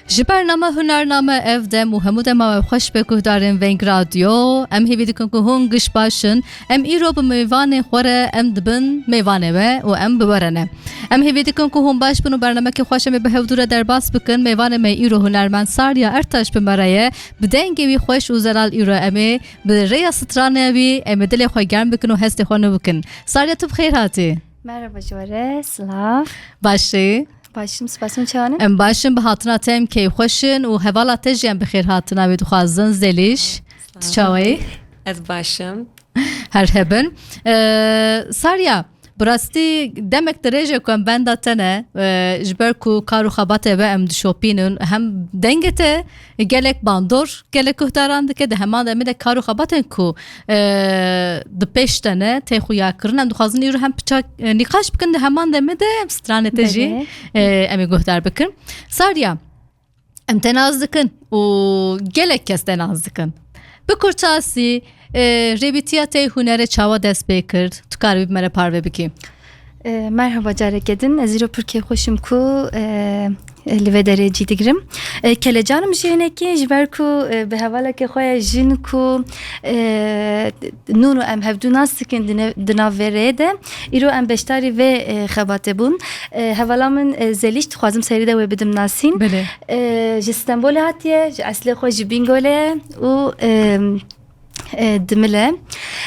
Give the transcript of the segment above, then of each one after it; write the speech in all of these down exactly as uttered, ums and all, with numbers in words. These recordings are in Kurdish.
Ji bername Hunername ev dem û hemû dema we xweş be guhdarên Veng Radyo. Em hêvî dikin ku hûn giş baş in. Em îro bi mêvanên xwe re em dibin mêvanê we û em bi we re ne. Em hêvî dikin ku hûn baş bin û bernamekî xweş em ê bi hevdû re derbas bikin. Mêvanê me îro hunermend Sarya Ertaş bi me re ye. Bi dengê wî xweş û zelal îro em ê bi rêya stranê wî em ê dilê xwe germ bikin û hestê xwe nû bikin. Sarya, tu bi xêr hatî. Merhaba ji we re, silav. Baş î? Baş im, spas, hûn çawa ne? Em baş in, bi hatina te em keyfxweş in û hevala te jî em bi xêr hatina wê dixwazin. Zelîş, tu çawa yî? Ez baş im. Her hebin. Ee, Sarya, bi rastî demek dirêj e ku em benda te ne, ee, ji ber ku kar û xebatê we em dişopînin, hem dengê te gelek bandor gelek guhdaran dike, di heman demê de kar û xebatên ku, e, di pêş te ne, tê xuyakirin, em dixwazin îro hem piçak, e, nîqaş bikin, di heman demê de em stranê te jî, Belê. e, em ê guhdar bikin. Sarya, em te nas dikin û gelek kes te nas dikin. Bi kurtasî, e, rêwîtiya te hunerê çawa dest pê kir? Tu karibî bi me re parve bikî? E, merhaba careke din. Ez îro pir kêfxweş im ku, e, li vê derê cî digirim. E, kelecan im ji hinekî, ji ber ku, e, bi hevaleke xwe ya jin ku, e, nû nû em hevdû nas dikin di ne-, di nav vê rêyê de. Îro em beşdarî vê, e, xebatê bûn. E, hevala min, e, Zelîş, dixwazim serî de wê bidim nasîn. Belê. E, ji Stenbolê hatiye, ji eslê xwe ji Bîngolê ye û, e, e, dimile.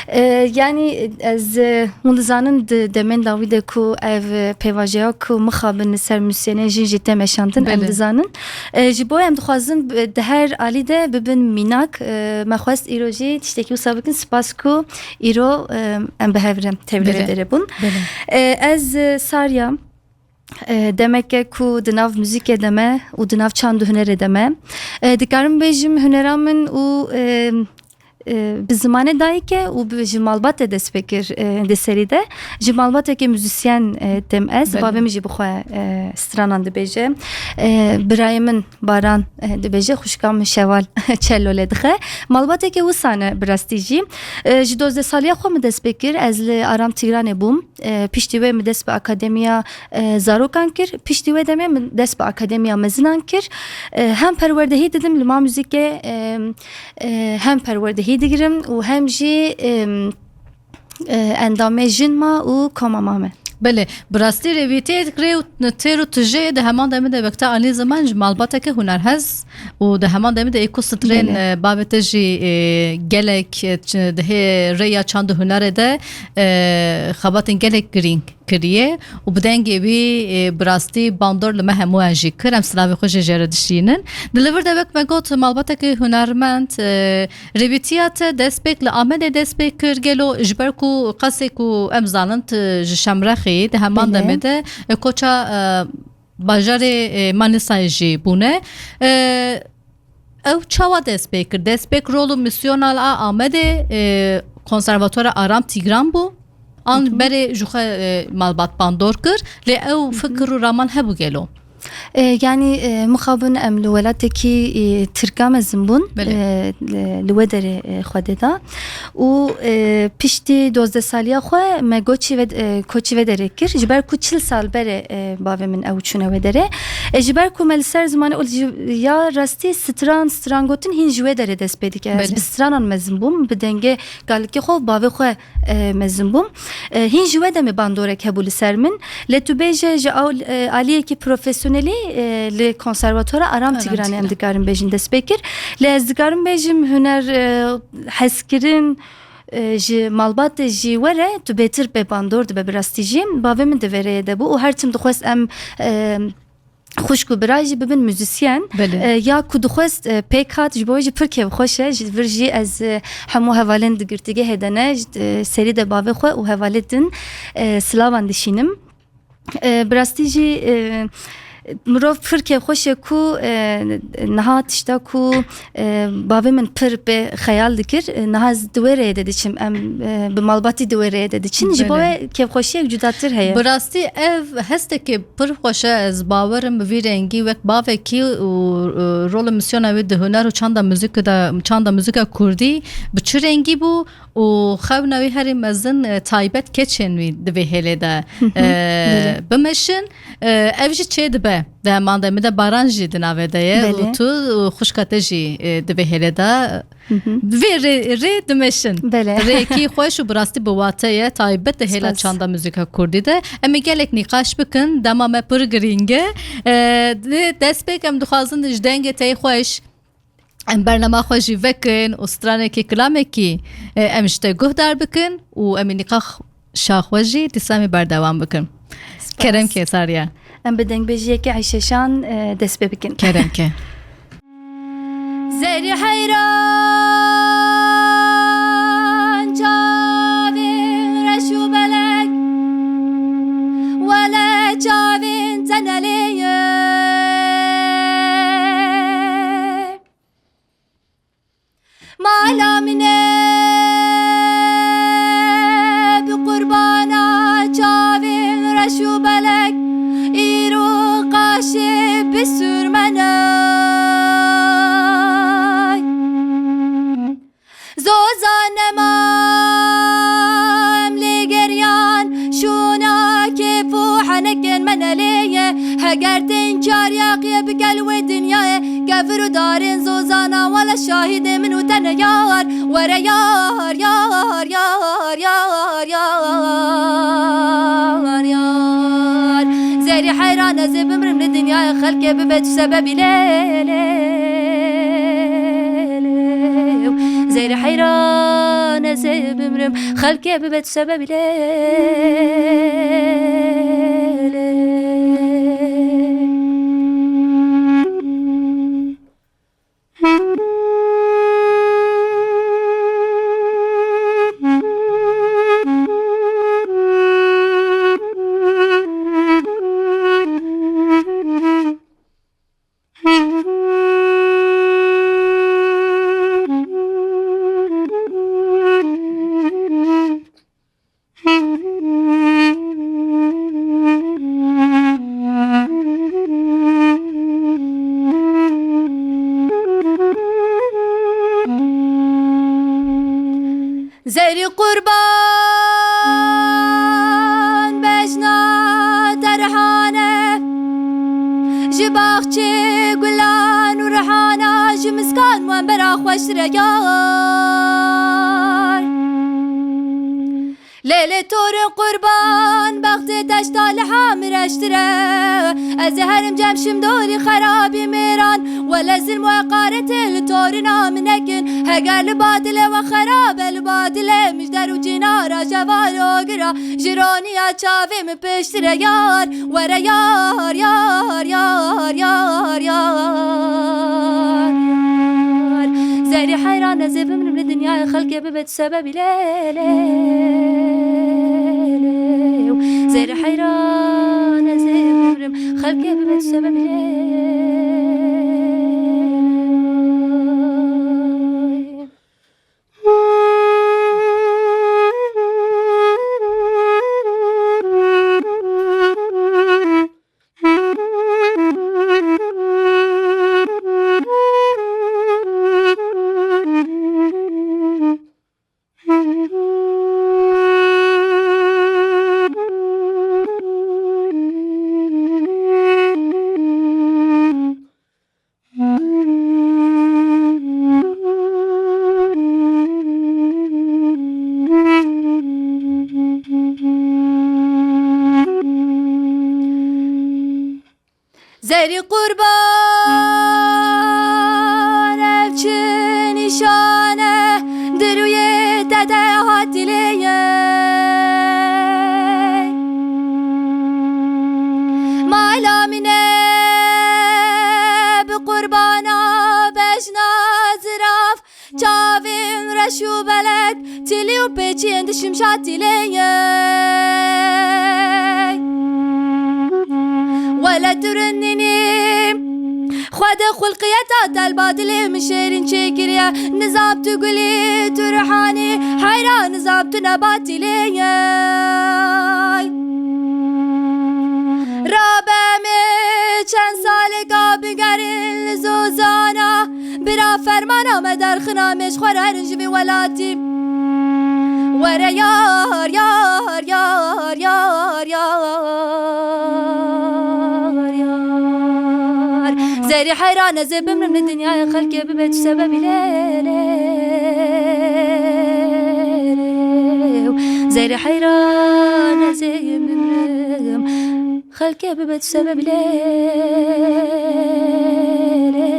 E, yanî ez, e, hûn dizanin di demên dawî de ku ev, e, pêvajoya ku mixabin li ser musyenê jin jî tê meşandin, em Belê. dizanin. E, ji bo em dixwazin bi, di her alî de bibin mînak. E, me xwest îro jî tiştekî wisa bikin. Spas ku îro, e, em bi hev re tevlî Belê. vê derê bûn. Belê. E, ez, e, Sarya, e, demeke ku di nav muzîkê de me û di nav çand û hunerê de me. E, dikarim bêjim hunera min û, e, e, bi zimanê dayike û bi, ji malbatê dest pê kir, e, di serî de. Ji malbateke muzîsyen, e, têm ez. Belê. Bavê min jî bi xwe, e, stranan dibêje. E, birayê min Baran, e, dibêje, xwişka min Şewal çelo lê dixe. Malbateke wisa ne bi rastî jî. E, ji dozdeh saliya xwe min dest pê kir. Ez li Aram Tîgranê bûm. E, piştî wê min dest bi akademiya, e, zarokan kir. Piştî wê demê min dest bi akademiya mezinan kir. E, hem perwerdehî didim li Ma Muzîkê, e, e, hem perwerdehî digirim û hem jî, e, e, endamê Jin Ma û Koma Ma me. Belê, bi rastî rêwîtiyê rê û têr û tijê di heman demê de wek te anî ziman ji malbateke hunerhez û di heman demê de ê ku strên, Belê. e, bavê te jî, e, gelek, e, ç-, di hê rêya çand û hunerê de, e, xebatên gelek girîng kiriye û bi dengê wî, e, bi rastî bandor li me hemûyan jî kir. Em silavê xwe jî jê re dişînin. Di li vir de wek me got, malbateke hunermend, e, rêwîtiya te destpêk li Amedê dest pê kir. Gelo ji ber ku qasê ku em zanin tu ji Şemrexê, di heman Belê. demê de, e, koça, e, bajarê, e, Manîsayê jî bûne. E, ew çawa dest pê kir? Destpêk rol û misyona li a Amedê, e, Konservatuara Aram Tîgran bû? An Hı hı. berê ji xwe, e, malbat bandor kir, lê ew Hı hı. fikir û raman hebû gelo? E, yanî, e, mixabin em li welatekî, e, Tirka mezin bûn, Belê. e, li, li wê derê, e, Xwedê da. Û, e, piştî dozdeh saliya xwe me goçî ve, e, koçî vê derê kir. Ji ber ku çil sal berê, e, bavê min ew çûne wê derê. E, ji ber ku me li ser zimanê û ji, ya rastî stran, stran gotin hîn ji wê derê dest pê dike. Ez Belê. bi stranan mezin bûm, bi dengê galikê xwe û bavê xwe, e, mezin bûm. E, hîn ji wê demê bandorek hebû li ser min. Lê tu bêje ji aw-, e, aliyekî profesyonelî, e, li Konservatuara Aram Aram Tîgranê em Tîgran. dikarin bêjin dest pê kir. Lê ez dikarim bêjim huner, e, hezkirin, e, ji malbatê jî were, tu bêtir pê bandor dibe bi rastî jî. Bavê min di vê rêyê de bû û her tim dixwest em, e, xwişk û bira jî bibin muzîsyen. Belê. E, ya ku dixwest, e, pêk hat, ji bo wê jî pir kêfxweş e. Ji vir jî ez, e, hemû hevalên di girtîgehê de ne, ji, e, serî de bavê xwe û hevalê din, e, silavan dişînim. E, bi rastî jî, e, mirov pir kêfxweş e ku, e, niha tişta ku, e, bavê min pir pê xeyal dikir, e, niha ez di wê rêyê de diçim, em, e, bi malbatî di wê rêyê de diçin. Ji bo Belê. wê kêfxweşiyek cudatir heye. Bi rastî ev hestekê pir xweş e. Ez bawer im bi vî rengî wek bavekî û, e, rol û misyona wê di huner û çanda muzîkê de, çanda muzîka kurdî bi çi rengî bû û xewna wî herî mezin, e, taybet keçên wî di vê hêlê de, Hı hı, e, belê. bimeşin. E, ev jî çê dibe. Di heman demê de Baran jî di navê de ye Belê. û tu û xwişka te jî, e, di vê hêlê de. Hı hı. Vê rê, rê dimeşin. Belê. Rêyekî xweş û bi rastî bi wate ye, taybet di hêla Spas. çanda muzîka kurdî de. Em ê gelek nîqaş bikin, dema me pir girîng e. E, di destpêk em dixwazin ji dengê te yê xweş, em bernama xwe jî vekin û stranekî kilamekî, e, em ji te guhdar bikin û em ê nîqaş şaxwe jî dîsa em ê berdewam bikin. Spas. Kerem ke Sariye. Em bi dengbêjiyeke Eyşe Şan, e, dest pê bikin. Kerem ke. Zerî heyran çavên reş û belek, wele çavên tenelê ye. Mala min e bi qurbana çavên reş û belek, îro qaşê bi sûr menay. Zoza nema em lê geriyan, şûna kêf û henekên me nelê ye. Heger tên çar yaqiye bi gel wê dinyayê, kevir û darên zozana wele şahidê min û te ne yar. Were yar, yar, yar, yar, yar, yar, yar. Zerî heyran ez ê bimrim li dinyayê, xelkê bibe tu sebebî lê, lê, lê. Zerî heyran ez ê bimrim, xelkê bibe tu sebebî lê, lê. Zerî qurban bejna derhane, ji baxçê gulan û rihana, ji miskan wan bera xweştir e yar. Lê li torin qurban, bextê teşta li hamireştir e. Ez ê herim cem şim dorî xerabî mêran. Wele zilm û heqaretê li torina min nekin. Heger li badilê we xerab e, li badilê mijder û cînara jeval û gira, ji roniya çavê min pêştir e yar. Were yar, yar, yar, yar, yar, yar. Zerî heyran ez ê bimrim li dinyayê, xelkê bibe tu sebebî lê, lê, lê. Zerî heyran ez ê bimrim, xelkê bibe tu sebebî lê, lê. Zerî qurban ev çi nîşan e, di rûyê te de hatî lê ye. Mala min e bi qurbana bejna zirav, çavên reş û belek, tilî û pêçiyên di şimşatî lê ye. Wele tu rinînî, xwe di xulqiyeta te li badilê min şêrîn çêkiriye. Nizam tu gulî, tu rihanî, heyra nizam tu nebatî lê ye. Rabe em ê çend saleka bigerin li zozana. Bira fermana me derxina, em ê ji xwe re herin ji vê welatî. Were yar, yar, yar, yar, yar, yar. Zerê heyran ez ê bimrim li dinyayê xelkê bibe tu sebebî lê, lê, lê. Zerê heyran ez ê bimrim xelkê bibe tu sebebî lê, lê, lê.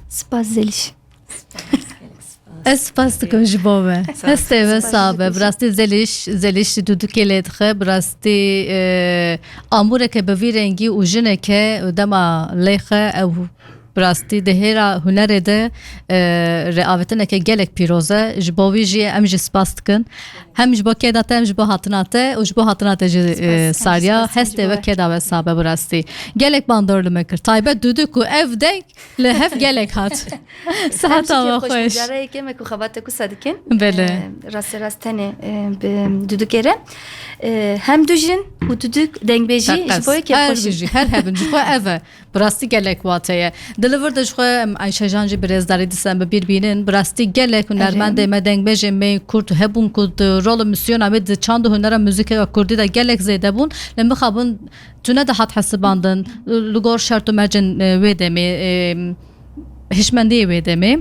Spas Zeliş. Ez spas dikim ji bo me. Hestê we sax be. Bi rastî Zeliş, Zeliş dudukê lê dixe. Bi rastî, e, amûreke bi vî rengî û jineke dema lê xe ew bi rastî di hêla hunerê de, e, rêavetineke gelek pîroz e. Ji bo wî jî em jî spas dikin. Hem ji bo kêda te, hem ji bo hatina te û ji bo hatina te jî, e, Sariya. Hestê we kêda we sax be bi rastî. Gelek bandor li me kir. Taybet duduk û ev deng Li hev gelek hat. Siheta we xweş. Carayê kêm e ku xebata ku sa dikin. Belê. Ee, rastê rast tenê, e, bi dudukê re. Ee, hem du jin û duduk dengbêjî ji bo yekê xweş in. Her hebin, ji xwe ev e. Bi rastî gelek wate ye. Di li vir de ji xwe em Ayşe Jan jî bi rêzdarî dîsa em bi bîr bînin. Bi rastî gelek hunermendê me, dengbêjê me kurd hebûn ku di rol û misyona wê di çand û hunera muzîkeya kurdî de gelek zêde bûn. Lê mixabin Tu nedihat hesibandin, li gor şert û mercên, e, wê demê, e, hişmendiyê wê demê.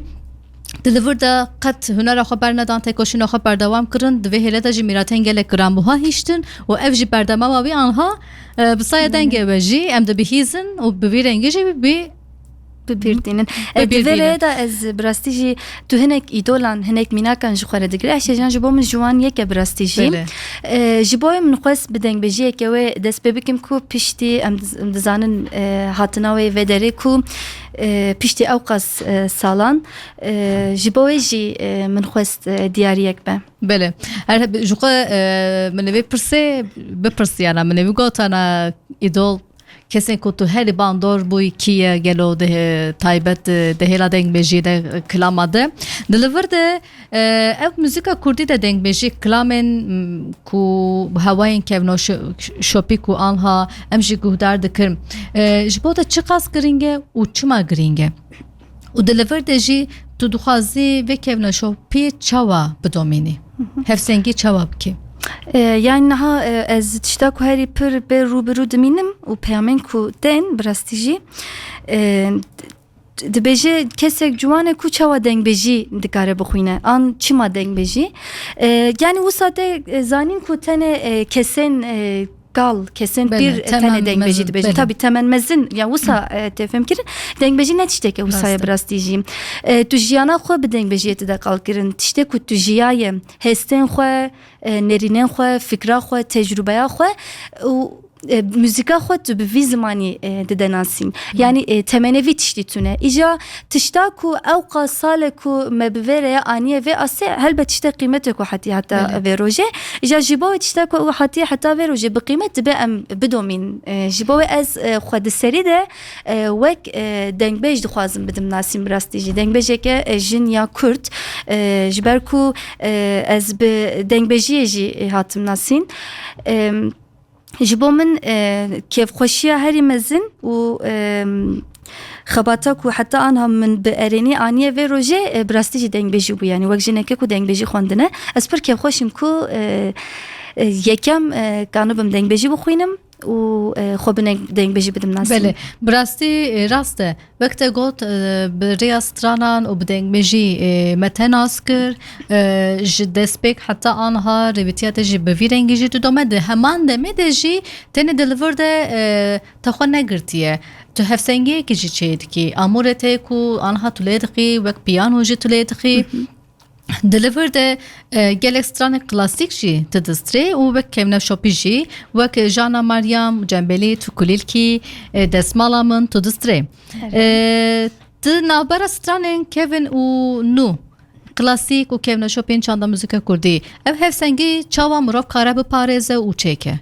Di li vir de qet hunera xwe bernedan, têkoşîna xwe berdewam kirin, di vê hêle de jî mîratên gelek giranbuha hiştin û ev jî berdewama wî anha, e, bi saya dengê we jî em dibihîzin û bi vî rengî jî bi Bi bîr tînin. Bi E, bîr di vê tînin. rêyê de ez bi rastî jî tu hinek îdolan, hinek mînakan ji xwe re digire. Eşejan ji bo min ji wan yek e bi rastî jî. Belê. E, ji bo min xwest bi dengbêjiyeke wê dest pê bikim ku piştî em diz-, em dizanin, e, hatina wê vê derê ku, e, piştî ewqas, e, salan, e, ji bo wê jî, e, min xwest, e, diyariyek be. Belê. Her heb-, ji xwe, e, min li vê pirsê bipirsiyana, min li vî gotana îdol Kesên ku tu herî bandor bûyî kî ye gelo di he-, taybet, e, di hêla dengbêjiyê de, e, kilama de? Di li vir de, e, ev muzîka kurdî de dengbêjî kilamên, m, ku hewayên kevno şo-, şopî ku anha em jî guhdar dikin, e, ji bo te çiqas girîng e û çima girîng e? Û di li vir de jî tu dixwazî vê kevneşopiyê çawa bidomînî? Hı hı. Hevsengî çawa bikî? E, yani niha, e, ez tişta ku herî pir bê rû bi rû dimînim û peyamên ku tên bi rastî jî, e, dibêje kesek ciwan e ku çawa dengbêjî dikare bixwîne, an çima dengbêjî? E, yani wisa te, e, zanîn ku tenê, e, kesên, e, kal, kesên Belê, pîr, e, temen tenê dengbêjî mezin, dibêjin. Belê. Tabii temen mezin, ya wisa, e, tê fêm kirin. Dengbêjî ne tişteke wisa ye Rast e. bi rastî jî. E, tu jiyana xwe bi dengbêjiyê tu de qal kirin. Tiştê ku tu jiyaye, hestên xwe, e, nerînên xwe, fikra xwe, tecrûbeya xwe û, e, muzîka xwe tu bi vî zimanî, e, dide nasîn. Hı. Yani, e, temenê vî tiştî tune. Îja tişta ku ewqas sal e ku me bi vê rêya aniye vê asê, helbet tiştê qîmetê ku hetiye heta Belê. vê rojê. Îja ji bo wê tişta ku hetiye heta vê rojê bi qîmet dibe em bidomîn. E, ji bo wê ez, e, xwe di serî de, e, wek, e, dengbêj dixwazim bidim nasîn bi rastî jî. Dengbêjeke, e, jin ya kurd, e, ji ber ku, e, ez bi dengbêjiyê jî, e, hatim nasîn. E, Ji bo min, e, kêfxweşiya herî mezin û, e, xebata ku heta anha min bi erênî aniye vê rojê, e, bi rastî jî dengbêjî bû. Yani wek jineke ku dengbêjî xwendine, ez pir kêfxweş im ku, e, e, yekem, e, kanibim dengbêjî bixwînim û, e, xwe bi neng-, dengbêjî bidim nasîn. Belê, bi rastî, e, rast e. Wek te got, e, bi rêya stranan û bi dengbêjî, e, me te nas kir, e, ji destpêk heta anha rêvîtiya te jî bi vî rengî jî tu dome di heman demê de jî tenê di li vir de, e, te xwe negirtiye. Tu hevsengiyekî jî çêdikî. Amûrê te ku anha tu lê dixî, wek piyano jî tu lê dixî. Hı hı. Di li vir de, e, gelek stranên klasîk jî tu distirê û wek kevneşopî jî, wek Jana Meryem, Cembelî, tu kulîlkî, e, destmala min tu distirê. Evet. E, di navbera stranên kevin û nû, klasîk û kevneşopên çanda muzîka kurdî, ev hevsengî çawa mirov kare biparêze û çêke?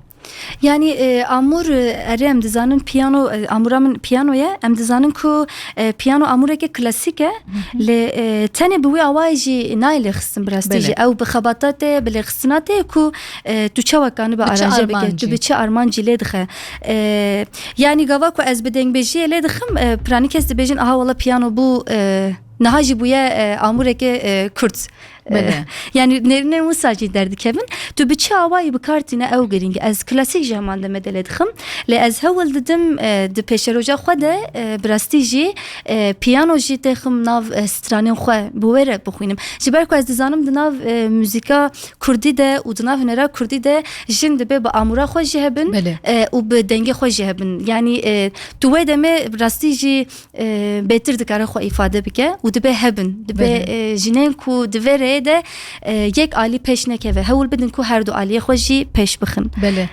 Yani, e, amûr, e, erê em dizanin piyano, e, amûra min piyano ye. Em dizanin ku, e, piyano amûreke klasîk e. Hı hı. Lê, e, tenê bi wî awayê jî nayê lêxistin bi rastî Belê. jî. Ew bi xebata te, bi lêxistina te ye ku, e, tu çawa kanibe Bi çi aranje bike, tu armancî? bi çi armancî lê dixe. E, yani gava ku ez bi dengbêjiyê lê dixim, e, piranî kes dibêjin, aha wala piyano bû, e, niha jî bûye, e, amûreke, e, kurt. Belê. E, yanî nêrînên wisa jî derdikevin. Tu bi çi awayî bi kar tîne, ew girîng e. Ez klasîk jî heman demê de lê dixim. Lê ez hewl didim, e, di pêşeroja xwe de, e, bi rastî jî, e, piyano jî têxim nav, e, stranên xwe bi wê re bixwînim. Ji ber ku ez dizanim di nav, e, muzîka kurdî de û di nav hunera kurdî de jin dibe bi amûra xwe jî hebin, Belê. e, û bi dengê xwe jî hebin. Yanî, e, tu wê demê bi rastî jî, e, bêtir dikare xwe îfade bike û dibe hebin. Dibe, Belê. e, jinên ku di vê rêyê de, e, yek alî pêş nekeve. Hewl bidin ku her du aliyê xwe jî pêş bixin. Belê.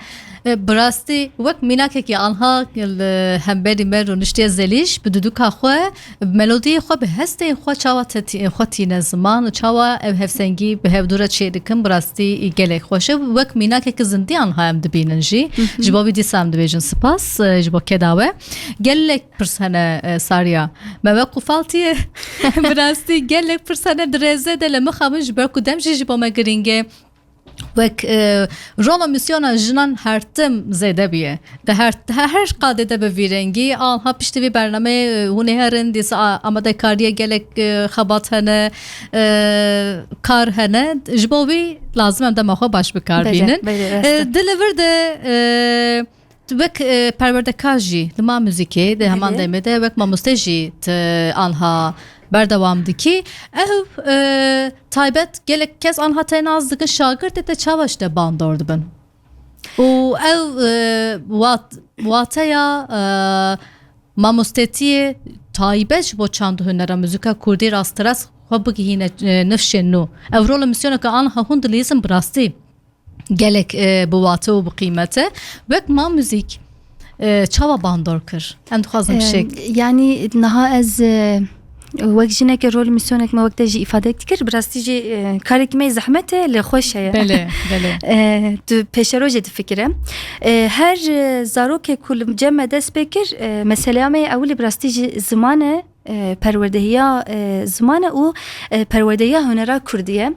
E, bi rastî wek mînakekî anha li hemberî me rûniştiye Zelîş, bi duduka xwe, bi melodiyê xwe, bi hestên xwe çawa te tî-, xwe tîne ziman û çawa ev hevsengî bi hevdû re çêdikin, bi rastî gelek xweş e. Wek mînakekî zindî anha em dibînin jî. Hı hı. Ji bo vî dîsa em dibêjin spas, e, ji bo keda we. Gelek pirs hene, e, Sariya. Me wek qufal tiye. Bi rastî gelek pirs hene di rêzê de, lê mixabin ji ber ku dem jî ji bo me girîng e. Wek, e, rola misyona jinan her tim zêde bûye. Di her, her, her qadê de bi vî rengî, anha piştî vî bernameyê, e, hûn ê herin, dîsa a-, amadekariyê gelek, e, xebat hene, e, kar hene. Ji bo wî lazim em dema xwe baş bi kar Belê, bînin. belê, rast E, e. Di li vir de, e, Tu wek, e, perwerdekar jî li Ma Muzîkê di heman Belê. demê de wek mamoste jî tu anha berdewam dikî. Ew, e, taybet gelek kes anha te nas dikin, şagirtê te çawa ji te bandor dibin? Û ew, e, wat-, wateya, e, mamostetiyê taybet ji bo çand û hunera muzîka kurdî rasterast xwe bigihîne, e, nifşên nû. Ev rol û misyoneke anha hûn dilîzin bi rastî. Gelek, e, bi wate û bi qîmet e. Wek Ma Muzîk, e, çawa bandor kir? Em dixwazin Em, pişek. Yanî niha ez, e, wek jineke rol û misyonek me wek te jî îfade dikir. Bi rastî jî, e, karekî me zehmet e, lê xweş heye. Belê, belê. E, tu pêşerojê difikire. E, her, e, zarokek ku li cem me dest pê kir, e, meseleya me yê ewilî bi rastî jî ziman e. e, perwerdehiya, e, ziman e û, e, perwerdehiya hunera kurdî ye.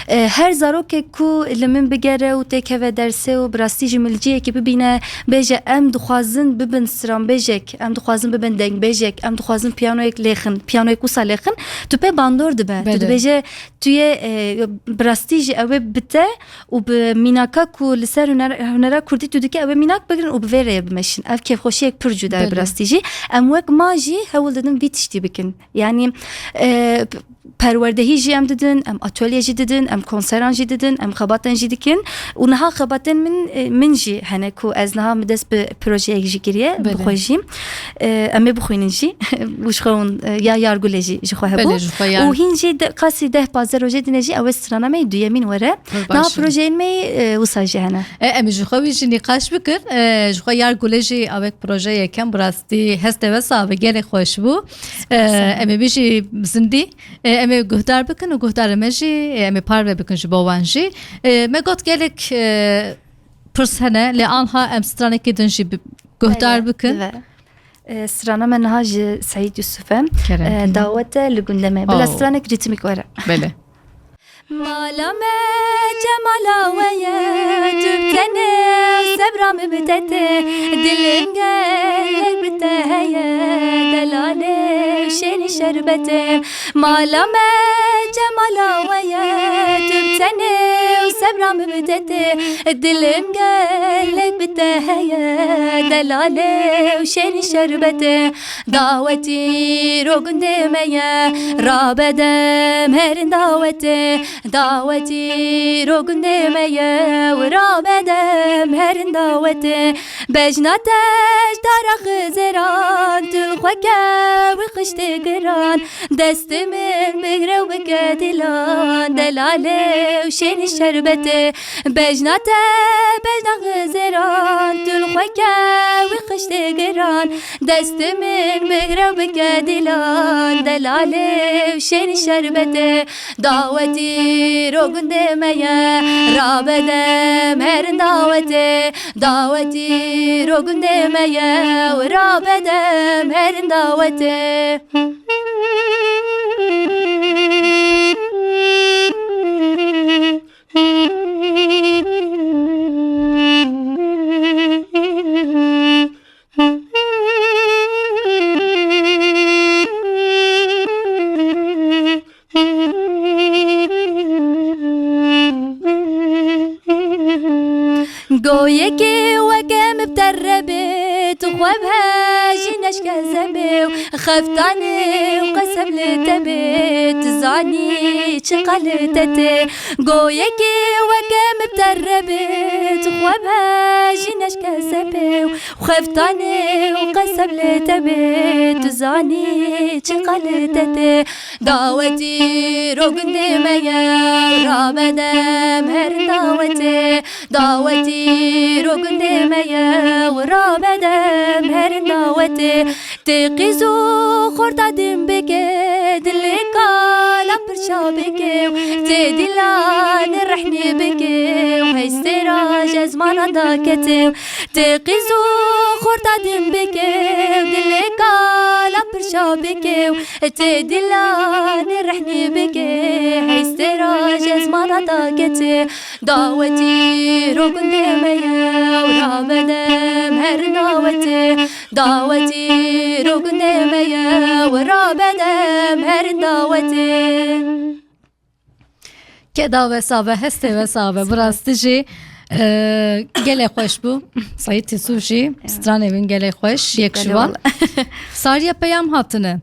E, her zarokek ku li min bigere û têkeve dersê û bi rastî ji min li cihekî bibîne, bêje, "Em dixwazin bibin stranbêjek, em dixwazin bibin dengbêjek, em dixwazin piyanoyek lêxin, piyanoyek wisa lêxin", tu pê bandor dibe. Tu Belê. dibêje, tu yê, e, bi rastî jî ew ê bi te û bi mînaka ku li ser huner-, hunera kurdî tu dikî, ew ê mînak bigirin û bi vê rêyê bimeşin. Ev kêfxweşiyek pir cuda ye bi Belê. rastî jî. Em wek ma jî hewl didin vî tiştî bikin. Yanî, e, p-, perwerdehî jî em didin, em atölye jî didin, em konseran jî didin, em xebatên jî dikin. Û niha xebatên min, e, min jî hene ku ez niha min dest bi projeyek jî kiriye, bi Belê. xwe jî. E, em ê bixwînin jî. Û ji xwe hûn, e, ya Yargulê jî ji xwe hebû. Belê, ji xwe Yar- Û hîn jî de, qasî deh pazdeh rojê dîne jî ew ê strana me yê duyemîn were. Pir Niha baş e. projeyên me yê, e, wisa jî hene. E, em ê ji xwe wî jî nîqaş bikin. E, ji xwe Yargulê jî ew ê proje yekem bi rastî hestê wesa bi gelek xweş bû. E, Spas. em ê wî jî zindî, e, em ê guhdar bikin û guhdarê me jî, e, em ê parve bikin ji bo wan jî. E, me got gelek, e, pirs hene, lê anha em stranekî din jî bi-, guhdar Belê, bikin. dibe. E, strana me niha ji Seîd Yusuf e. Kerem. E, dawet e li gundê me. Bila Oh. stranek rîtmîk were. Belê. Mala me cemala we ye, tu bi tenê û sebra min bi te tê. Dilim gelek bi te heye, delalê û şêrî şerbetê. Mala me cemala we ye, tu bi tenê û sebra min bi te tê. Dilim gelek bi te heye, delalê û şêrî şerbetê. Dawetî ro gundê me ye, rabedem herin dawetê. Dawetî ro gundê me ye, û rabedem herin dawetê. Bejna te ji dara Xiziran, tu li xwe kewî xiştê giran. Destê min bigre û bike dilan, delalê û şêrî şerbetê. Bejna te, bejna Xiziran, tu li xwe kewî xiştê giran. Destê min bigre û bike dilan, delalê û şêrî şerbetê. Dawetî ro gundê me ye, rabedem herin dawetê. Dawetî ro gundê me ye, û rabedem herin dawetê. Yekê weke min bi te re bê, tu xwe bi hejî neşke zebê û xeftanê û qesem li te bê, tu zanî çiqa li te tê. Go yekê weke min bi te re bê, tu xwe bi hejî neşke zebê û xeftanê û qesem li te bê, tu zanî çiqa li te tê. Dawetî ro gundê me ye, rabedem her dawetê. Dawetî ro gundê me ye, û rabedem her dawetê. Tê qîz û xorta din bike, dilê kala pirşa bike, tê dilanê rehnî bike, hestê ra jezmana da kete. Tê qîz û xorta din bike, dilê kala pirşa bike, tê dilanê rehnî bike, hestê ra jezmana da kete. Dawetî ro gundê me ye, û rabedem her dawetê. Dawetî ro gundê me ye, û rabedem her dawetê. Keda wesa be, hestê wesa be. Bi rastî jî, e, gelek xweş bû. Seyîd Tîsû jî, stranê wîn gelek xweş, yek ji wan. Sariye peyam hatine.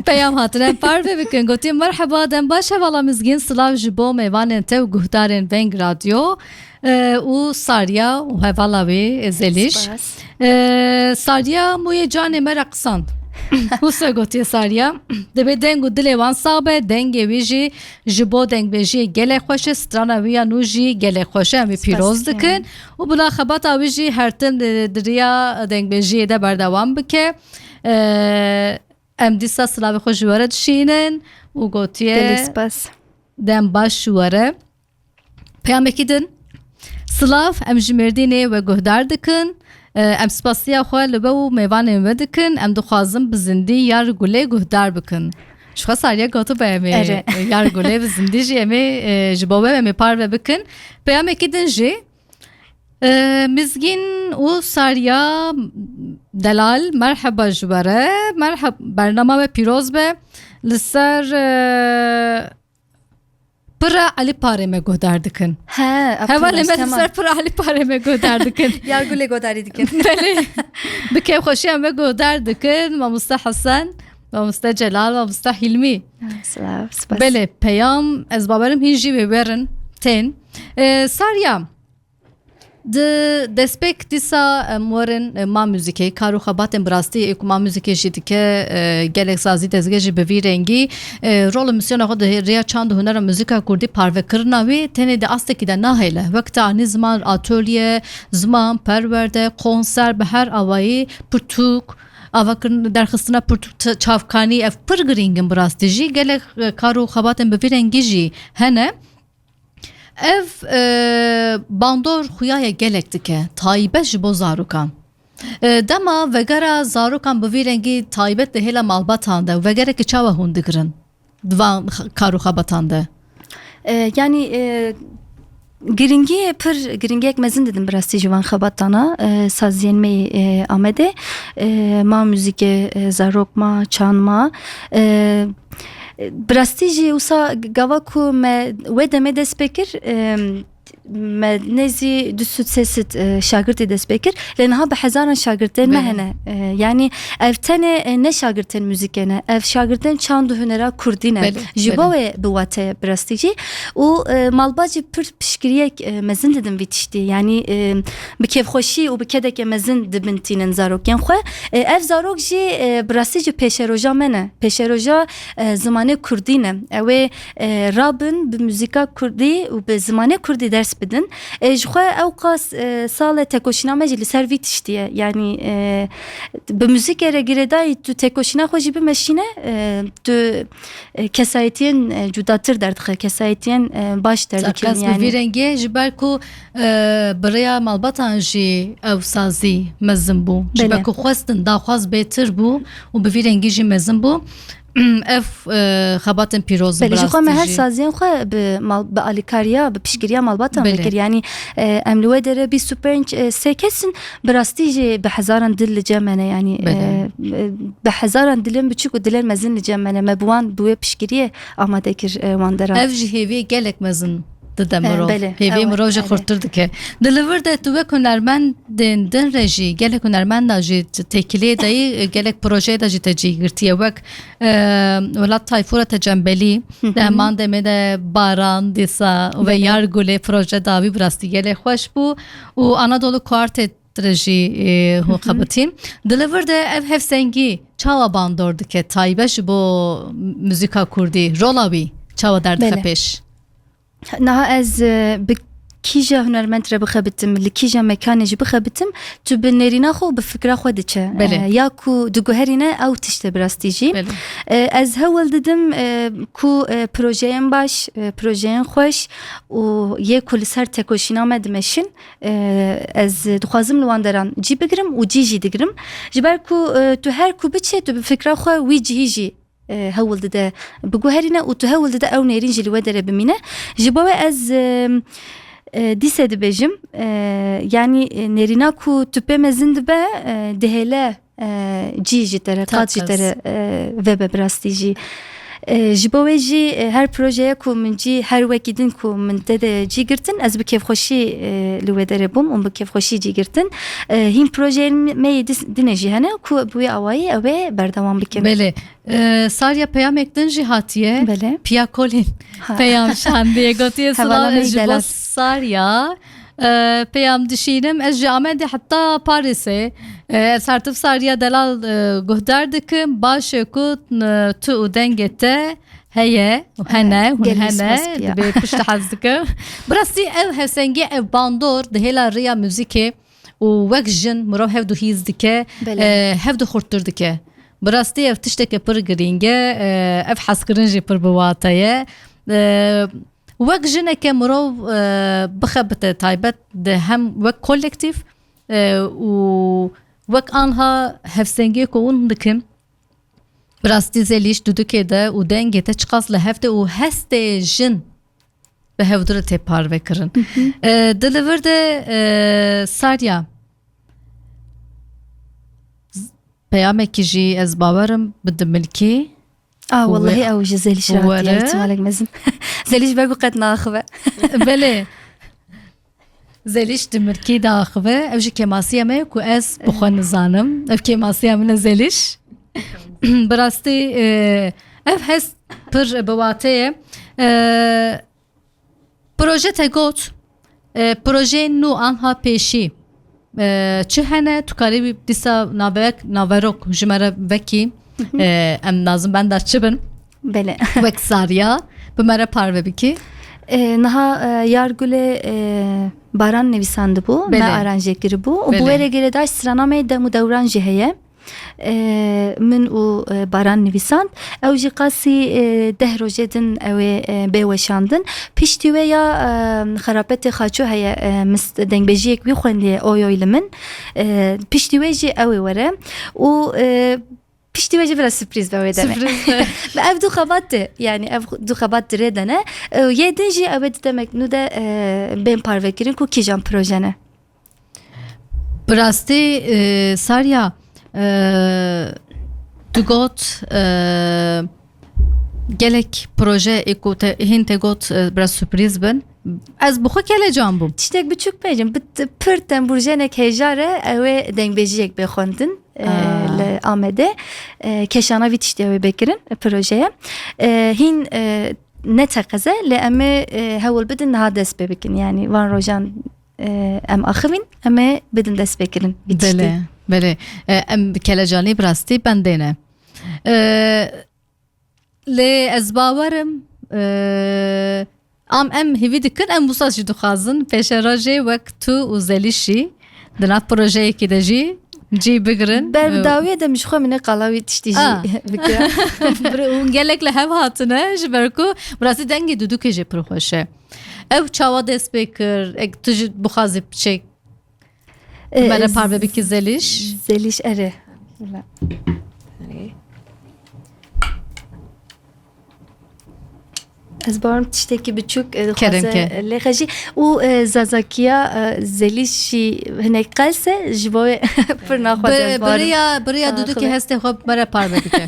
Peyam hatine, em parve bikin. Gotiye, merheba, dem baş, hevala Mizgîn, silav ji bo mêvanên te û guhdarên Veng Radyo, e, û Sariya û hevala wê, e, Zelîş. Spas. E, Sariya mûyê canê me re qisand. Wisa gotiye Sariya. Dibê deng û dilê wan sax be, dengê wî jî ji bo dengbêjiyê gelek xweş e, strana wî ya nû jî gelek xweş e, em wî pîroz dikin. Û bila xebata wî jî her tim di, di riya dengbêjiyê de berdewam bike. E, Em dîsa silavê xwe ji we re dişînin û gotiye, gelek spas. Dem baş ji we re. Peyamekî din. Silav, em ji Mêrdînê we guhdar dikin. E, em spasiya xwe li we û mêvanên we dikin. Em dixwazin bi zindî Yar Gulê guhdar bikin. Ji xwe Sariye gotibe em ê, erê, Yar Gulê bi zindî jî em ê, e, ji bo we em ê parve bikin. Peyamekî din jî. E, Mizgîn û Sariya Delal, merheba ji we re. Merheb-, bernama we pîroz be. Li ser, e, Pira Elî Parê me guhdar dikin. He, hevalê me li ser Pira Elî Parê me guhdar dikin. Yar Gulê guhdarî dikin. Belê. Bi kêfxweşiya me guhdar dikin. Mamoste Hesen, Mamoste Celal, Mamoste Hîlmî. Silav, spas. Belê, peyam, ez bawerim hîn jî wê werin, tên. E, Sariya, Di destpêk dîsa em werin, e, Ma Muzîkê, kar û xebatên bi rastî ê ku Ma Muzîkê jî dike, e, gelek sazî dezgeh jî bi vî rengî, e, rol û misyona xwe di riya çand û hunera muzîka kurdî parvekirina wî tenê di astekî de nahêle. Wek te anî ziman, atolye, ziman, perwerde, konser, bi her awayî pirtûk, avakirin, derxistina pirtûk, t-, çavkanî, ev pir girîng in bi rastî jî. Gelek, e, kar û xebatên bi vî rengî jî hene. Ev, e, bandor xuya ye gelek dike, taybet ji bo zarokan. E, dema vegera zarokan bi vî rengî taybet di hêla malbatan de û vegerekî çawa hûn digirin di van x-, kar û xebatan de? E, yanî, e, giringiyê pir, giringiyek mezin didim bi rastî ji van xebatana, e, saziyên me yê, e, Amedê, e, ma muzîkê, e, zarok ma, çand ma, e, Bi rastî jî wisa gava ku me wê demê dest pê kir, em, me nêzî du sed sê sed, e, şagirtî dest pê kir. Lê niha bi hezaran şagirtên me hene. E, yanî ev tenê, e, ne şagirtên muzîkê ne. Ev şagirtên çand û hunera kurdî ne. Belê, belê. Ji bo wê bi wate ye bi rastî jî. Û, e, malbat jî pir piştgiriyek, e, mezin didim vî tiştî. Yanî, e, bi kêfxweşî û bi kedeke mezin dibintînin zarokên xwe. E, ev zarok jî, e, bi rastî jî pêşeroja me ne. Pêşeroja, e, zimanê kurdî ne. Ew ê, e, rabin bi muzîka kurdî û bi zimanê kurdî ders bidin. E, ji xwe ew qas, e, sal e tekoşîna me jî li ser vî tiştî ye. Yanî, e, bi muzîkê re girêdayî tu tekoşîna xwe jî bimeşîne, e, tu, e, kesayetiyên, e, cudatir derdixe, kesayetiyên, e, baş derdikevin yanî. Bi vî rengê ji ber ku, e, bi rêya malbatan jî ew sazî mezin bû. Ji ber ku xwestin daxwaz bêtir bû û bi vî rengî jî mezin bû. Ev, e, xebatên pîroz in. Belê, ji xwe me her saziyên xwe bi mal-, bi alîkariya, bi piştgiriya malbatan vekir. Yanî, e, em li wê derê bîst û pênc, e, sê kes in, bi rastî jî bi hezaran dil li cem me ne. Yanî, e, e, bi hezaran dilên biçûk û dilên mezin li cem me ne. Me bi wan, bi wê piştgiriyê amade kir, e, wan deran. Ev jî hêviyê gelek mezin dide mirov. Belê, hêviyê mirov jî xurttir dike. Di li vir de tu wek hunermendên din re jî, gelek hunermenda jî têkiliyê de yî, gelek projeyê de jî te cî girtiye. Wek, e, Welat Tayfûra te cembelî, di heman demê de Baran, dîsa ve Yar Gulê proje dawî bi rastî gelek xweş bû. Û Anadolu Kuartet re jî, e, hûn xebitîn. Di li vir de ev hevsengî çawa bandor dike, taybet ji bo muzîka kurdî, rola wî çawa derdixe pêş? Niha ez, e, bi kîja hunermend re bixebitim, li kîja mekanê jî bixebitim, tu bi nêrîna xwe û bi fikra xwe diçe. Belê. E, ya ku diguherîne ew tişt e bi rastî jî. Belê. E, ez hewl didim, e, ku, e, projeyên baş, e, projeyên xweş û yê ku li ser tekoşîna me dimeşin, e, ez dixwazim li wan deran cî bigirim û cî jî digirim. Ji ber ku, e, tu her ku biçe, tu bi fikra xwe wî cihî jî, e, hewl dide biguherîne û tu hewl dide ew nêrîn jî li we dere bimîne. Ji bo wê ez, e, e, dîse dibêjim, e, yanî, e, nêrîna ku tu pê mezin dibe, e, dihêle, e, cî ji te re, qat ji te re, e, vebe bi rastî jî. E, ji bo wê jî, e, her projeye ku min cî, her wekî din ku min te de cî girtin, ez bi kêfxweşî, e, li wê derê bûm û bi kêfxweşî cî girtin. E, hîn projeyên me yê dis-, dinê jî hene ku bi wê awayî ew ê berdewam bikin. Belê. E, Sarya, peyamek din jî hatiye. Belê. Piya Kolîn peyam şandiye, gotiye: Silav, ez ji bo Sarya, e, peyam dişînim. Ez ji Amedê heta Parîsê, e, ez her tim Sarya delal, e, guhdar dikim. Baş e ku, e, tu û dengê te heye û hene, hûn hene, dibê pişt hez dikim. Bi rastî ev hevsengî, ev bandor di hêla riya muzîkê û wek jin mirov hevdu hîs dike, e, hevdu xurttir dike. Bi rastî ev tişteke pir girîng e, e, ev hezkirin jî pir bi wate ye. E, wek jineke mirov, e, bixebite taybet di hem wek kolektîf, e, û wek anha hevsengiyê ku hûn dikin, bi rastî Zelîş dudikê de û dengê te çiqas li hev tê û hestê jin bi hevdu re tê parvekirin. E, di li vir de, e, Sarya, z-, peyamekî jî ez bawerim bi dimilkî. A, wellahî ew ji Zelîş re hatiye, îhtimalek mezin. Zelîş belkû qet naaxive. Belê. Zelîş dimilkî diaxive. Ev jî kêmasiya me ye ku ez bi xwe nizanim. Ev kêmasiya min e, Zelîş. Bi rastî, e, ev hest pir bi wate ye. E, proje te got, e, projeyên nû anha pêşî, e, çi hene? Tu karî wî dîsa navek-, naverok ji me re vekî, e, em nazim benda çi bin? Belê. Wek Sarya, bi me re parve bikî. E, niha, e, Yar Gulê, e, Baran nivîsandibû, me aranjê kiribû. Û bi wê re girêdaş strana me yê dem û dewran jî heye. E, min û, e, Baran nivîsand. Ew jî qasî, e, deh rojê din ew ê, e, bê weşandin. Piştî wê ya, e, Xerapetê Xaço heye, e, mist-, dengbêjiyek wî xwendiye Oy Oy li min. E, piştî wê jî ew ê were. Û, e, piştî wê jî vira sürprîz be wê demê. Sürprîz be. Ev du xebat tê. Yanî ev du xebat di rê de ne. E, yê din jî ew ê di demek nû de, e, bên parvekirin ku kîjan proje ne. Bi rastî, e, Sarya, e, tu got, e, gelek proje ê ku te, hîn te got, e, biraz sürprîz bin. Ez bi xwe kelecan bûm. Tiştek biçûk bêjim, bi t-, pir tembûrjenek hêja re ew ê dengbêjiyek bê xwendin, e, li Amedê. E, keşana vî tiştê ew ê bê kirin, e, projeye. E, hîn, e, ne teqez e, lê em ê, e, hewl bidin niha dest pê bikin. Yanî van rojan, e, em axivîn, em ê bidin destpêkirin vî tiştî. Belê, belê. E, em bi kelecanî bi rastî bendê ne. E, lê ez bawerim, e, am em hêvî dikin, em wisa jî dixwazin. Pêşerojê wek tu û Zelîş jî di nav projeyekî de jî cî bigirin. Ber bi dawiyê de min ji xwe min ê qala wî tiştî jî bikira. Hûn gelek li hev hatine, ji ber ku bi rastî dengê dudûkê jî pir xweş e. Ew çawa dest pê kir? Ek tu jî bixwazî piçek, e, me re parve bikî, Zelîş. Zelîş, erê. Wala. Erê. Ez bawerim tiştekî biçûk, e, dixwaze, kerem ke, e, lê xejî û, e, zazakiya, e, Zelîş jî hinek qels e, ji bo wê pir naxwaze, ez bawerim. Biriya, biriya dudikê hestê xwe bi me re parve bike.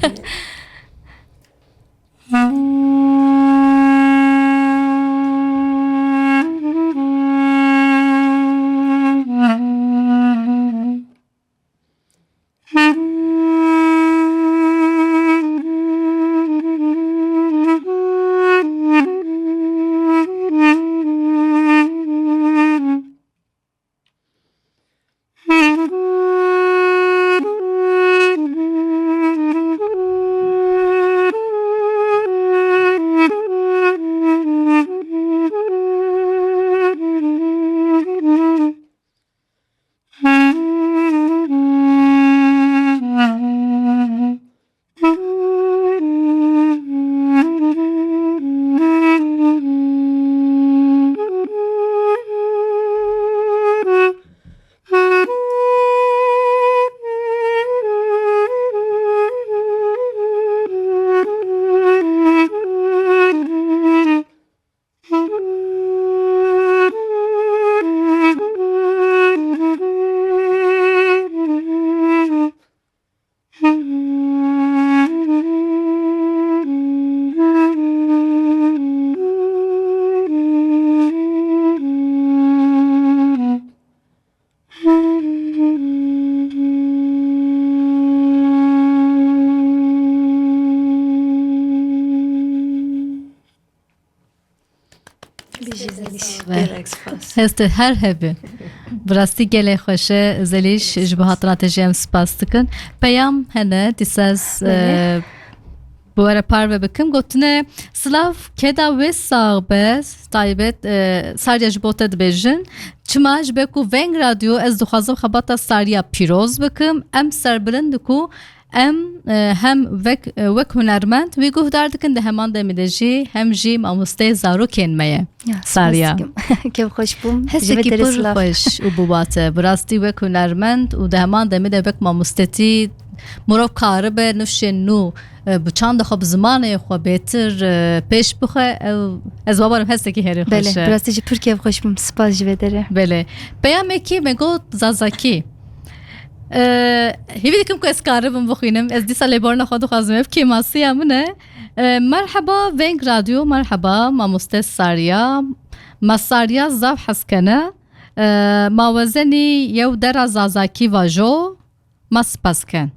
Heste her hebe. Bi rastî gelê xweş e. Zelîş, ji bo hatina te jî em spas dikin. Peyam hene, dîsa ez, Belê. e, bi we re parve bikim. Gotine, silav, keda wê sax be, taybet, e, Sariya ji bo te dibêjin. Çima ji ber ku Veng Radyo, ez dixwazim xebata Sariya pîroz bikim. Em serbilind ku em, e, hem wek, e, wek hunermend wî guhdar dikin, di heman demê de jî hem jî mamosteyê zarokên me ye. Ya, Sariya. Spas dikim. Kêfxweş bûm. Ji vê Hestekî derê pir silav. Xweş û bûbate. Bi rastî wek hunermend û di heman demê de wek mamostetî mirov karibe nifşên nû, e, bi çanda xwe, bi zimanê xwe bêtir, e, pêş bixe. Ew, ez bawerim hestekî herî Belê, xweş e. Bi rastî jî pir kêfxweş bûm. Spas ji vê derê. Belê. Peyamekî me got Zazakî. Ee, hîvî dikim ku ez karibim bixwînim. Ez dîsa lêborina xwe dixwazim. Ev kêmasiya min e. Ee, merheba Veng Radyo, merheba mamoste Sariya. Me Sariya zaf hez kene. Ee, ma wezenî yew dera Zazakî vajo, ma spas ken.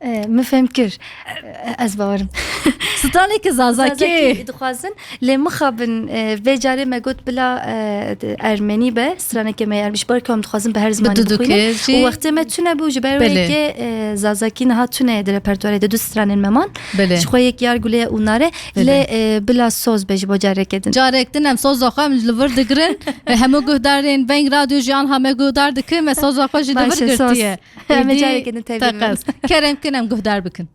E, min fêm kir. E, ez bawerim. Straneke Zazakî. Zazakî dixwazin, lê mixabin, e, vê carê me got bila, e, ermenî be, straneke me ermenî, ji ber ku em dixwazin bi her zimanê Bi dudukê bixwînin. Jî. Û wextê me tune bû, ji ber Belê. wê yekê, e, Zazakî niha tune ye di repertuarê de, du stranên me man. Belê. Ji xwe yek Yar Gulê ye û Nare. Belê. Lê, e, bila soz be ji bo careke din. Carek din em soza xwe em li vir digirin. E, hemû guhdarên Veng Radyo jî anha me guhdar dikin, me soza xwe jî li vir Baş e, soz. girtiye. Em ê Êdî careke din tevî teqez. bibin. Kerem kin em guhdar bikin.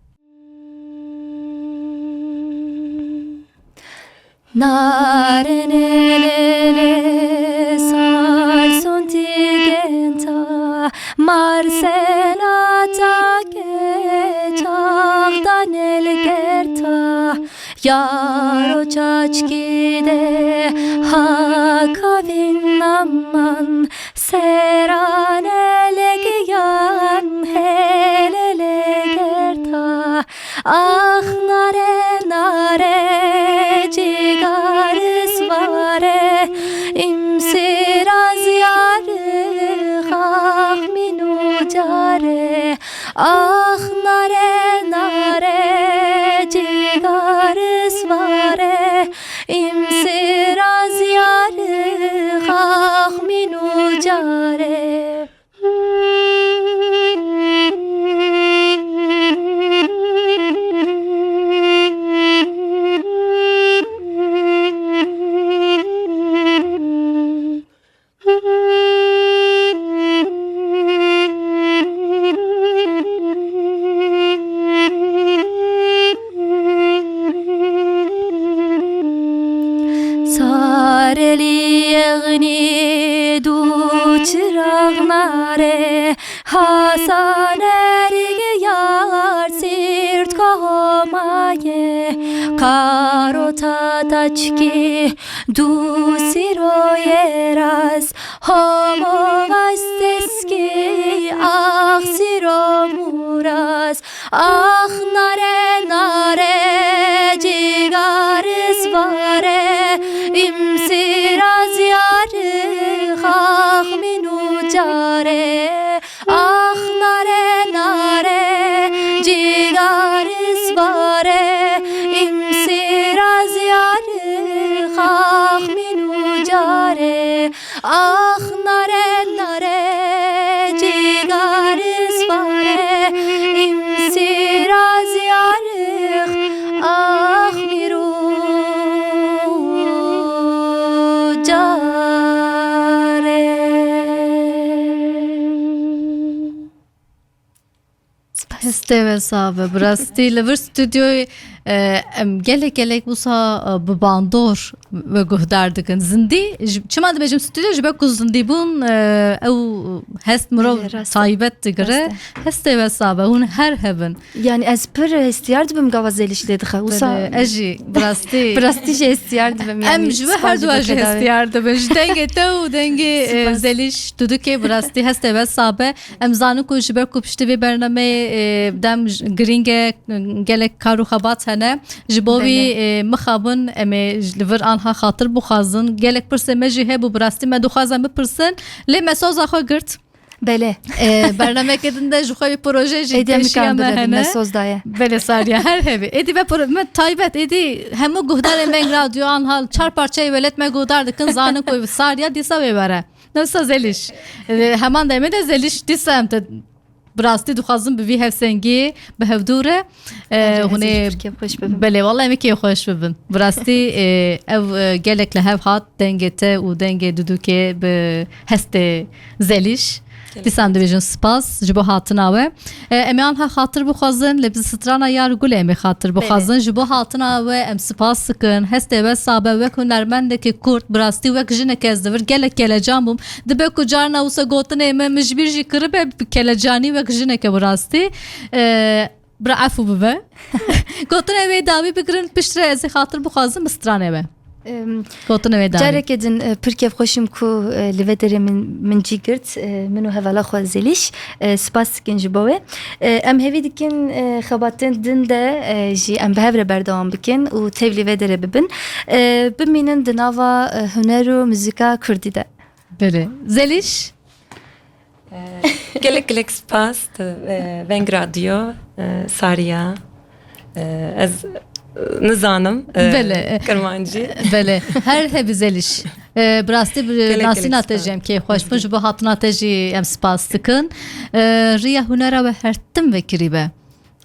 Narenelele sarsonti genta, Marcela ta ke çaxdan el gerta, yaro çaçki de hakavin aman, Serane legiyan hele legerta, ax nare nare cigaris vare, imsiraz yarix ax minu care, ax nare nare cigaris vare, imsiraz yarix ax minu care. Sareli eğni du çırağnare, Hasan Ergi yar sirt komaye, Karo tataçki du siro yeras, homo vasteski ah siro muras, Ax nare nare cigaris vare, imsiraz yarix ax minu care. Ax nare nare cigaris vare, imsiraz yarix ax minu care. Ax nare nare cigaris vare, imsiraz yarix ax miru care. Hestê we sax be. Bi rastî li vir stûdyoyê, e, em gelek gelek wisa, e, bi bandor we guhdar dikin. Zindî, ji, çima dibêjim stûdyo? Ji ber ku zindîbûn, e, ew hest mirov Belê, rast e. taybet digire. Rast e. Hestê we sax be. Hûn her hebin. Yani ez pir hestiyar dibim gava Zelîş lê dixe. Wisa Belê, ez jî bi rastî. Bi rastî jî hestiyar dibim, yani Em ji we spas her ji duwa bo jî te dawê. hestiyar dibin. Ji dengê te û dengê, e, Spas. Zelîş Tudukê bi rastî hestê we sax be. Em zanin ku ji ber ku piştî vê bernameyê, e, dem j-, girîng e, gelek kar û xebat hene. Ji bo vî, Belê. e, mixabin em ê ji li vir anha xatir bixwazin. Gelek pirsê me jî hebû, bi rastî me dixwazin bipirsin. Lê me soza xwe girt. Belê. E, bernameke din de ji xwe bir proje jî Êdî em pêşiya nikar me bidevin hene. Me soz daye. Belê Sariya, her hebî. Êdî ve pro-, me taybet, êdî hemû guhdarên Veng Radyo anha çar parçeyê welet me guhdar dikin, zanin ku Sariya dîsa wê were. Newsa Zelîş. E, heman demê de Zelîş dîsa em te bi rastî dixwazin bi vî hevsengî bi hevdû re. E, Erê, hûn ez ê ê ji Tirkiye xweş bibim. Belê, wallahî em ê kêfxweş bibin. Bi rastî, e, ev, e, gelek li hev hat, dengê te û dengê Dudûkê bi hestê Zelîş. Dîsa em dibêjin spas ji bo hatina we. E, em ê anha xatir bixwazin, lê bi strana Yar Gulê em ê xatir bixwazin. Ji bo hatina we em spas dikin. Hestê we sabe wek hunermendekî kurd, bi rastî wek jineke ez di vir gelek kelecan bûm. Dibe ku carna wisa gotinê me min ji bîr jî kiribe, bi kelecanî wek jineke bi rastî. E, bira efû bibe. Gotinê wê dawî bigirin, piştre ez ê xatir bixwazim bi stranê we. Em, Gotinê wê dawî. Careke din, e, pir kêfxweş im ku, e, li vê derê min, min cî girt, e, min û hevala xwe Zelîş, e, spas dikin ji bo wê. E, em hêvî dikin, e, xebatên din de, e, jî em bi hev re berdewam bikin û tevlî vê derê bibin. E, bimînin di nava, e, huner û muzîka kurdî de. Belê. Zelîş? Gelek gelek spas, e, Veng Radyo, e, Sariya. E, ez, e, nizanim, e, Belê. Kirmancî. Belê. Her hebî Zelîş. E, bi rastî bi Gelek nasîna gelek te spas. Jî em kêfxweş bûn. Ji bo hatina te jî em spas dikin. E, riya hunera we her tim vekirî be.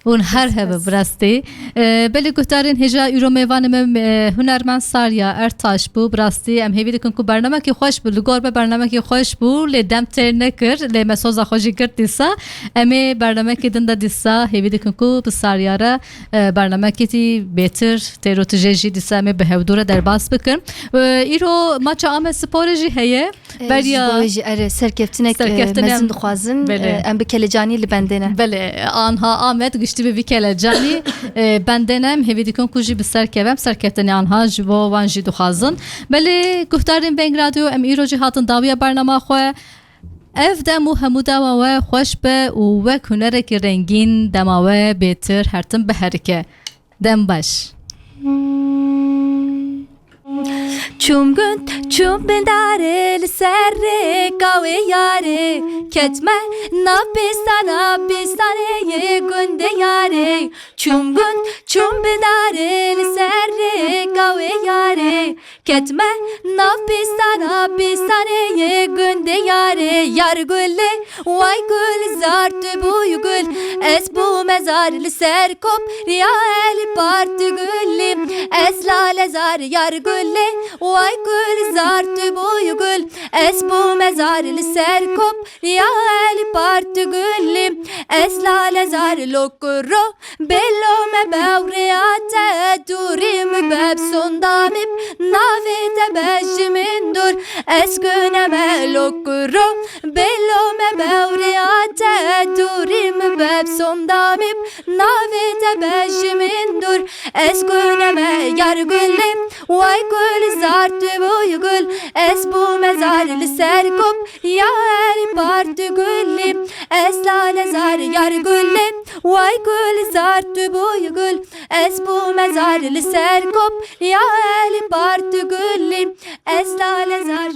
Hûn her hebe bi rastî. E, belê guhdarên hêja îro mêvanê me, e, hunermend Sariya Ertaş bû. Bi rastî em hêvî dikin ku bernamekî xweş bû. Li gor me bernamekî xweş bû, lê dem têr nekir. Lê me soza xwe jî girt dîsa. Em ê bernamekî din de dîsa hêvî dikin ku bi Sariya re, e, bernamekî bêtir, têr û tijê jî dîsa em ê bi hevdû re derbas bikin. E, îro maça Amed Sporê jî heye. E, Beriya ji bo wê jî erê serkeftinek, e, serkeftinê mezin em dixwazin, Belê. E, em bi kelecanî li bendê ne. Belê, anha Amed giştî bi vî kelecanî, e, bendê ne, em hêvî dikin ku jî bi ser keve, em serkeftinê anha ji bo wan jî dixwazin. Belê, guhdarên Veng Radyo, em îro jî hatin dawiya bernama xwe. Ev dem û hemû dema we xweş be û wek hunerekî rengîn dema we bêtir her tim biherike. Dem baş. Çûm gund, çûm bindarê, li ser rêka wê yarê. Ketme nav pêstana, pêstanê yê gundê yarê. Çûm gund, çûm bindarê, li ser rêka wê yarê. Ketme nav pêstana, pêstanê yê gundê yarê. Yar gulê, way gul zar tu bûy gul, ez bûme zar li ser kop, riya elî part gulî. Ez lale zar yar gulê, way gul zar tu bûy gul, ez bûme zar li ser kop, riya elî part gulî. Ez lale zar lo kuro, Belo me bewrêya te dûrî min beb sonda min, navê te be ji min dûr, ez gune me lo kuro. Belo me bewrêya te dûrî min beb sonda min, navê te be ji min dûr, ez gune me yar gulê. Way gul zar tu bûy gul, ez bûme zar li ser kop, ya elî part gulî, ez lale zar yar gulê. Way gul zar tu bûy gul, ez bûme zar li ser kop, ya elî part gulî, ez lale zar.